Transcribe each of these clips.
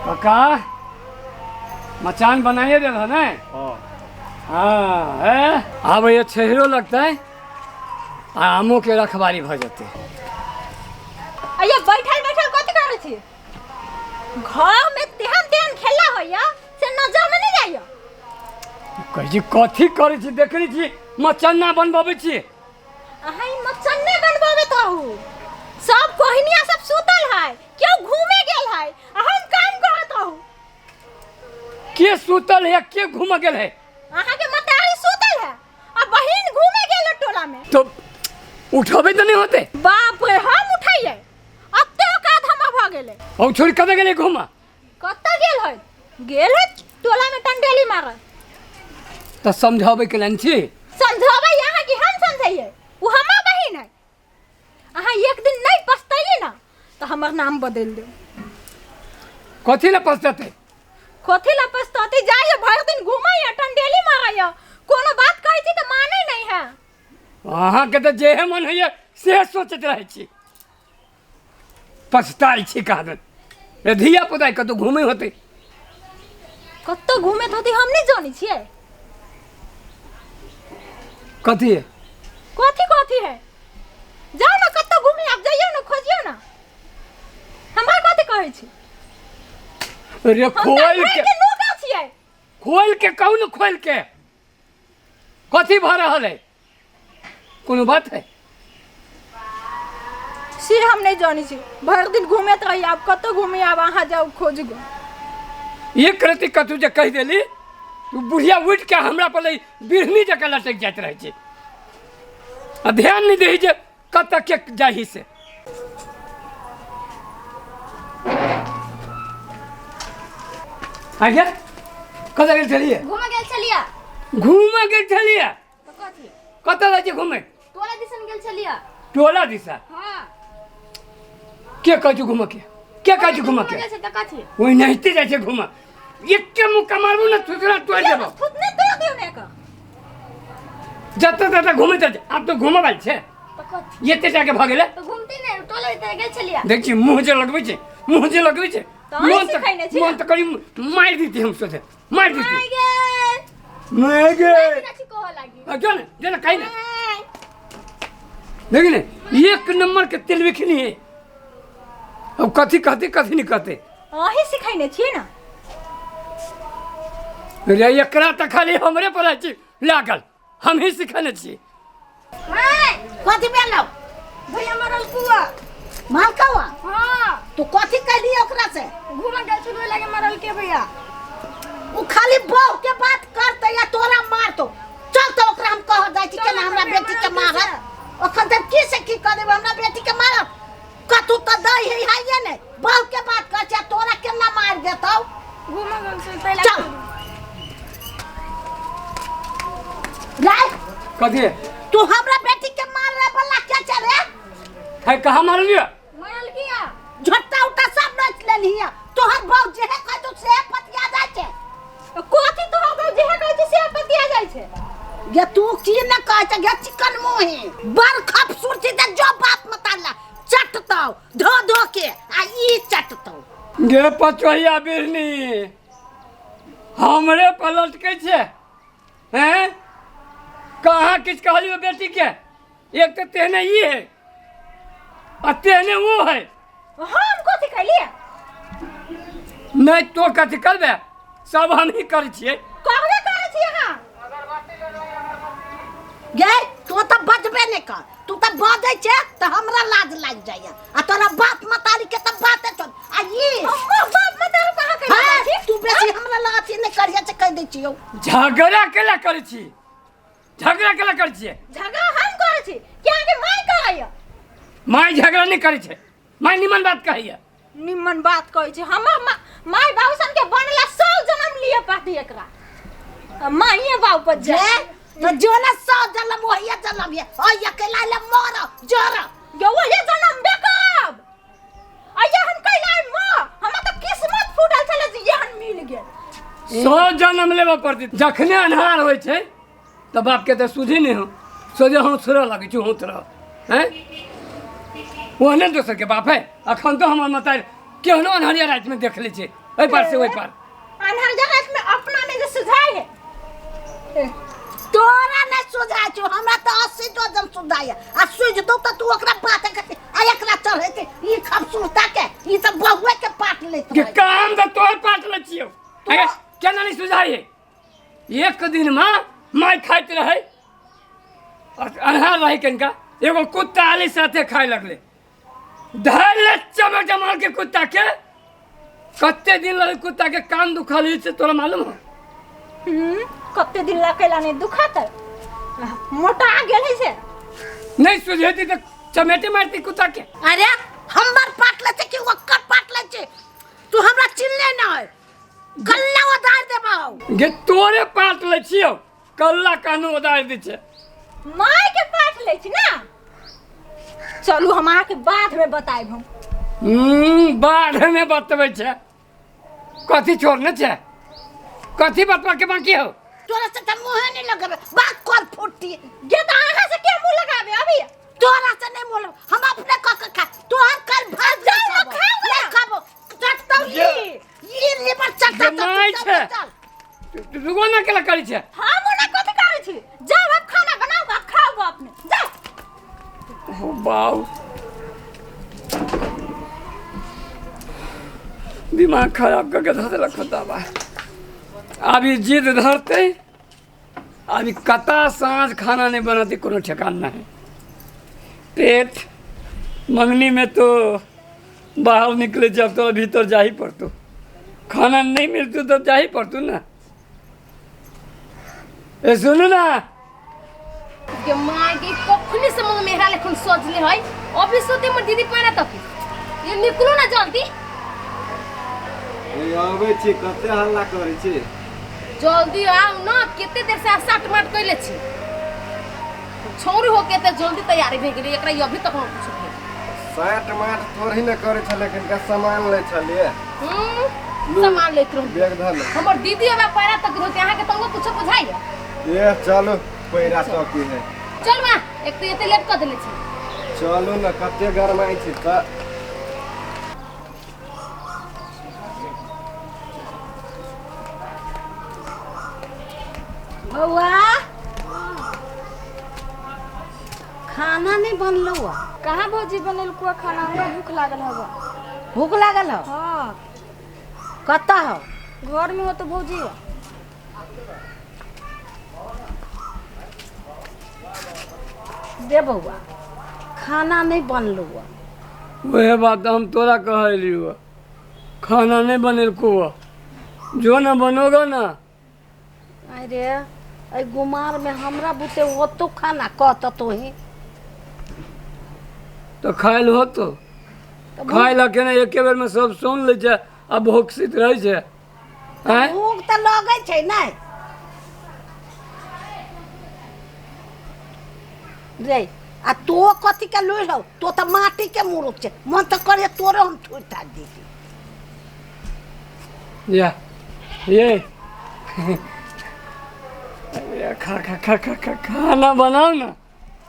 काका मचान बनाइए देल ने। हाँ। हाँ है, आब ये छेहरो लगतै आ आमो के रखबारी भऽ जेतै। अये बैठल बैठल कथी करै छी? घर में तेहन तेहन खेला होइया से नजर में नहीं जाइया। कहै छी कथी करै छी? देखै छी मचन्ना बनबबै छी। अहाँ ई मचन्ने बनबबैत रहू। सब कोहिनिया सब सुतल है, केओ घूमे गेल है, आ हम काम करत रहू। के सुतल है, के घूम गेल है? अहाँ के मतारी सुतल है आ बहिन घूमे गेल है टोला में। तो उठबे तो नहीं होते? बाप रे, हम उठाइए अत्ते औकात हमर भ गेलै। और छोड़ कतऽ गेलै घूमा? कतऽ गेल है? गेल है टोला में टंडेली मारल। तऽ समझाबै के लाइन छी। समझाबै अहाँ कि हम समझाइए? उ हमर बहिन है। अहाँ एक दिन नहीं पछतैली ना तो हमर नाम बदल देब। कथी ला पछतैते? कथी ला पछतैते? जाइए भरि दिन घूमैया टंडेली मारैया, कोनो बात कहै छी तऽ मानै नहीं है। अहाँके तऽ जेहे मन होइए से सोचैत रहै छी। पछताइ छी कहाँ रे धिया पुता कतौ घूमे होतै। कतौ घूमे होतै हम नहीं जानै छियै। कथी है? कथी कथी है? जाओ ना कतौ घूमे, आप जाइयो ना, खोजियो ना। हमरा कथी कहै छी? रे हम तऽ खोल घर के के नौकर छियै। खोल के कहू ने, खोल के कथी भऽ रहल है? कोनो बात है? से हम नहीं जानी छी। भरि दिन घूमैत रही, आब कतौ घूमी, आब अहाँ जाउ खोजगो। एक रति कतौ जे कहि देली तू बुढ़िया उठि के हमरा पर बिढ़नी जकाँ लटकि जाइत रहै छै आ ध्यान नहि दै जे कतऽ के जाही से। आगे कतऽ गेल छलियै? घूमऽ गेल छलियै। घूमऽ गेल छलियै? तऽ कथी? कतऽ जाइ छियै घूमे? टोला दिसन गेल छलियै। टोला दिसा? हाँ। के कहै छै घूमऽ के? के कहै छै घूमऽ के? गेल छै तऽ कथी? ओहि नहिते जाइ छै घूमऽ। एके मुक्का मारबू ने थुथरा तोड़ि देबो। थुथने तोड़ दियौ ने एकर। जतऽ ततऽ घूमैत रहै छै। आब तऽ घूमऽ वाली छै। तऽ कथी? एते टाके भऽ गेलै। तऽ घूमती ने टोला दिसन गेल छलियै। देख छी मुँह जे लगबै छै, मुँह जे लगबै छै। तऽ अहीं मोन तऽ सिखेने छी मोन ने। तऽ करी मारि दिती हम सोचे। मारि दिती। माय गेल। मारि गेल। चाची कहऽ लागी। आ, जो ने, जो ने, कहीं ने। देखी ने एक नंबर के तिलबिखनी है। अब कथी कहते कथी नहीं कहते। अहीं सिखेने छियै ने। रे एकरा तऽ खाली हमरे पर अछि लागल, हम ही सिखेने छी। कथी भेलौ? भैया मरल कुआ। मालकौआ? हाँ। तू कथी कहली ओकरा से? घूमऽ गेल छलहुँ लगे मरल के भैया। उ खाली बहू के बात करते या तोरा मारतो। चल तो ओकरा हम कह जाइ छी केना हमरा बेटी के मारत। अखन तक की से की कर देबै हमरा बेटी के मारत। कतू तऽ दै है हाइए ने, बहू के बात कर छै तोरा केना मार देतौ। घूमऽ गेल छलहुँ पहिले। चल राय। कथी? तू हमरा बेटी के मारले वाला के छै रे? है कहाँ मारलियो? मरल किया? झट्टा उट्टा सब नोच लेलिया। तोहर बहू जे है कहै तू से पतिया जाइ छै। कथी तोहर बहू जे है कहै छै से पतिया जाइ छै? गे तू की न कहै छै गे चिकन मुँहे बड़ खूबसूरती ते जो बाप मताला चटतौ धो धो के आ ई चटतौ। गे पचोहिया बिरनी हमरे पर लटकै छै हैं? कहाँ किछु कहलियो बेटी के? एक तऽ तेहने ई है आ तेहने वो है। हम कथी कहलियै? नहि तो कथी करबे, सब हम ही करै छियै। कहबे करै छी अहाँ। गे तू तऽ बजबे नहि कर, तू तऽ बजै छै तऽ हमरा लाज लागि जाइया आ तोरा बाप मतारी के तऽ बाते छोड़। आ ई हमर बाप मतारी कहाँ कहि हाँ, छी? तू बेसी हमरा लग अथी नहि करिया छै, कहि दै छियौ। झगड़ा केला करै छी? झगड़ा केला करै छियै? झगड़ा हम करै छी कि अहाँके माय करैया? माय झगड़ा नहि करै छै, माय निमन बात कहैया। निमन बात कहै छै। हमर माय बाबू सन के बनला 100 जन्म लिए पड़तै एकरा। आ माइए बाबू पर जे जाय। तो जो ना 100 जन्म वही जन्म ये और अकेला ले मर जर। यो वही जन्म बेकब। आइया हम कैला मां, हमरा त किस्मत फूटल छले जे एहन मिल गेल। 100 जन्म लेबऽ पड़तै। जखने अन्हार होइ छै तऽ बाप के तऽ सुझी नहि हो, सोझे हौंसरऽ लगै छै, हौंसरऽ हैं ओहने दोसर के बाप है। अखन तो हमर मतारी केहनो अन्हरिया रातिमे देख लै छै एहि पार से ओहि पार। अन्हर जगह में अपना नहीं जे सुझाय है। तोरा नहीं सुझाय छौ, हमरा तऽ 80 दर्जन सुझाय आ सुझ दौ तऽ तू ओकरा बात के आ एकरा चढ़ेते ई खबसूरता के ई तऽ बहुए के पाट लेत के काम तऽ तोहर पाट लै छियौ। अरे केना नहीं सुझाय है? एक दिन माँ माय खाइत रहै, अन्हार रहै कनिका, एगो कुत्ता आली साथे खाय लगलै, धैल चमक जमाल के कुत्ता के कते दिन लगे कुत्ता के कान दुखल से तोरा मालूम हो? कते दिन लकेला नहीं दुखत, मोटा गेल है से नहीं सुझेती तो चमेटे मारती कुत्ता के। अरे हमर पाट ले छै कि ओकर पाट ले छै? तू हमरा चिल्ले न कल्ला उधार देबौ। गे तोरे पाट ले छियौ, कल्ला कानू उधार दै छै। माय के पाट ले छी ना। चलू हम अहाँ के बाद में बताएब हम। बाद में बतबै छै कथी छोड़ने छै, कथी बतबा के बाकी हो? तोरा से त मुँहे नहीं लगबे, बात कर फुटी। गे त अहाँ से के मुँह लगाबे अभी? तोरा से नहीं बोलब, हम अपने क के खा, तोहर कल भात जाओ ना, खाओ ना। नहीं खाबो, चटतौ ई लिबर चटता जे माय छै। रुको ना केला करै छै। हम ओना कथी करै छी? जाओ अब खाना बनाओ आ खाओ अपने, जाओ। ओ बाऊ दिमाग खराब करके धऽ देलक खुदाबा। अभी जिद धरते अभी कता साँझ खाना नहीं बनाती, कोनो ठेकान नहीं। पेट मंगनी में तो बाहर निकले जब तो भीतर जा ही पड़तो, खाना नहीं मिलतो तो जा ही पड़तो ना। ए सुनू ना के माय के कखनी से मुंह मेहरा लेखन सजले है, अभी सोते मोर दीदी पैरा तक ये निकलू ना जल्दी। ए आबै छी, कते हल्ला करै छी? जल्दी आउ ना, कते देर से साट माट कइले छी। छौरी हो के त जल्दी तैयारी भे गेली, एकरा अभी तक हम कुछ भेल। साट माट थोड़ी न करै छले, किनका सामान लै छलिए। सामान लेत रहू, बैग धल। हमर दीदी हमरा पैरा तक रोते, अहाँ के तंगो कुछ बुझाइए? ए चलो पैरा तक है। चल मां, एक तो एते लेट क देले छी। चलू न, कते गरमाई छी त। बौआ खाना नहीं बनलो? कहाँ भौजी बनेलको खाना, हमरा भूख लागल हवा। भूख लागल हो? हाँ। कतऽ हो? घर में हो तो भौजी। दे बौआ खाना नहीं बनलो। वह बात हम तोरा कहलियो, खाना नहीं बनेलको, जो न बनोगा ना। अरे अरे गुमार में हमरा बुते होतो खाना कहत तोही तो खाइल होतो, खाइल के ना एके बेर में सब सुन लै छै आ भोकसित रहै छै। भूख त लगै छै नै रे। आ तो कथी के लुइ हौ? तो त माटी के मुरुख छै, मन त करे तोरे हम थोड़ थाड़ देती। या ये खा खा खा खा खा खाना बनाओ ना।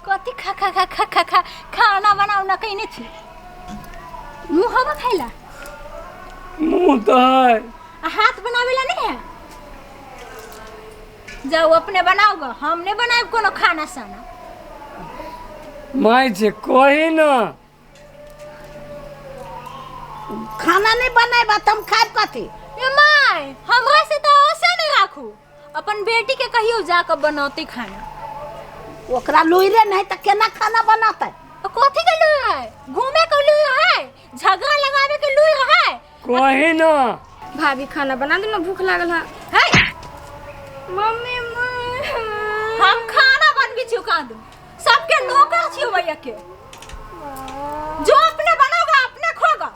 कथी खा खा खा खा खा खा खाना बनाओ ना? कहीं छी मुँह हवा खाइला? मुँह तो है, हाथ बनावेला नहीं है। जाओ अपने बनाओगा, हमने बनाए कोनो खाना साना। माय छे कोई ना खाना नहीं बनाएबा त हम खाएब कथी? ए my हमरा से तो औसे नहीं राखू, अपन बेटी के कहियो जाकर बनौती खाना। ओकरा लुइरे नहीं त केना खाना बनातै? तो कथी के लुइ है? घूमे के लुइ है, झगड़ा लगावे के लुइ है। कोई ना भाभी खाना बना दे ना, भूख लागल है। है मम्मी हम खाना बनबी छियो कांदू, सबके नौकर छियो भैया के, जो अपने बनोगा अपने खोगा।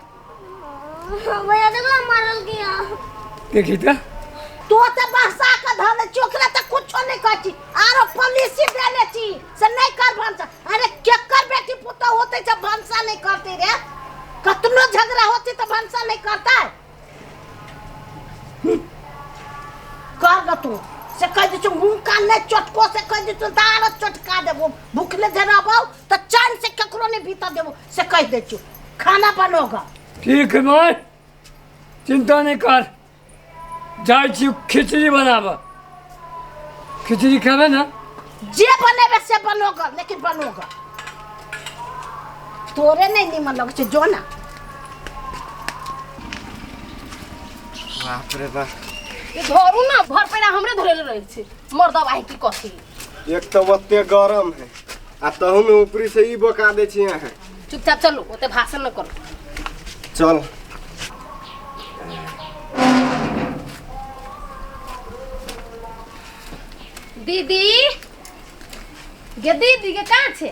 भैया देखला मारल गया। देखी त तो त बहसा के धले छी, ओकरा त कुछो नहीं कहै छी, आरो पॉलिसी देने छी से नहीं कर भनसा। अरे केकर बेटी पुतोह होतै से भनसा नहीं करते रे, कतनो झगड़ा होते त भनसा नहीं करता। कर ग तू से कह दै छौ मुँह कान नहीं चटको, से कह दै छौ त आरो चटका देबो, भूखले जे रहबौ त चैन से ककरो नहीं भीतर देबो, से कह दै छौ खाना बनोगा। ठीक है माय। चिंता नहीं कर, जाइ छी खिचड़ी बनाबऽ। खिचड़ी खेबै ने? जे बनेबे से बनोगा, लेकिन बनोगा। तोरे नहीं निमन लगै छै, जो ना। बाप रे बाप। ये धरू ना, भर पेड़ा हमरे धरेले रहै छै। मर्दब आइ की कथी। एक तऽ ओते गरम है आ तहू में ऊपरी से ई बोका दै छी अहाँ। चुपचाप चलू, ओते भाषण न करू। चल। दीदी गे, दीदी गे, कहाँ छे?